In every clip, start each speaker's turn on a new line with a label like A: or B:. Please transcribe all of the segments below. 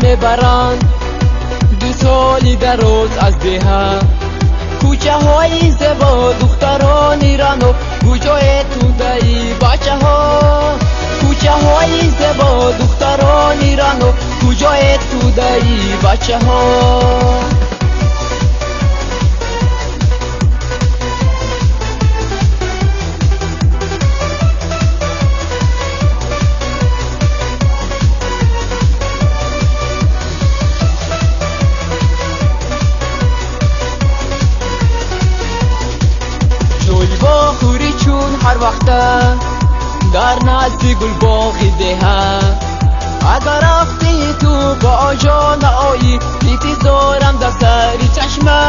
A: Мебаранд ду соли дароз аз деҳа. Кӯчаҳои зебо, духтарони раъно, куҷое тӯдаи бачаҳо? Кӯчаҳои зебо, духтарони раъно, куҷое тӯдаи бачаҳо? Вохӯрӣ чун ҳар вақта дар назди гулбоғи деҳа. Агар рафти ту ба оҷо наоӣ, интизорам дар сари чашма.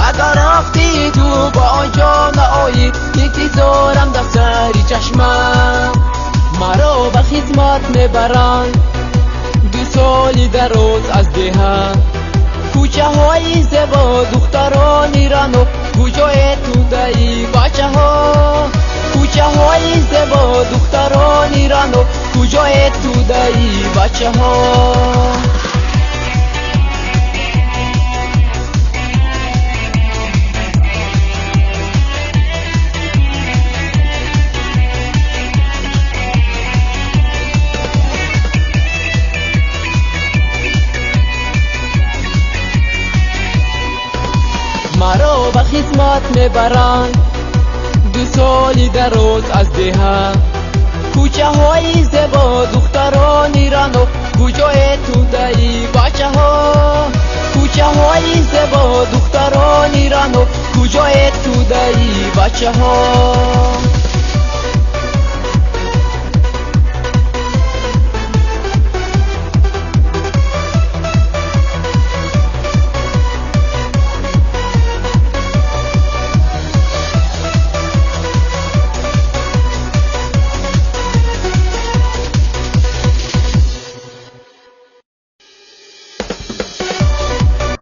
A: Агар рафти ту ба оҷо наоӣ, интизорам дар сари чашма. Маро ба хизмат мебаранд ду соли дароз аз деҳа. Кӯчаҳои зебо, духтарони раъно, куҷое тӯдаи бачаҳо? Кӯчаҳои зебо, духтарони раъно, куҷое тӯдаи бачаҳо? Маро ба хизмат мебаранд ду соли дароз аз деҳа. Кӯчаҳои зебо, духтарони раъно, куҷое тӯдаи бачаҳо? Кӯчаҳои зебо, духтарони раъно, куҷое тӯдаи бачаҳо?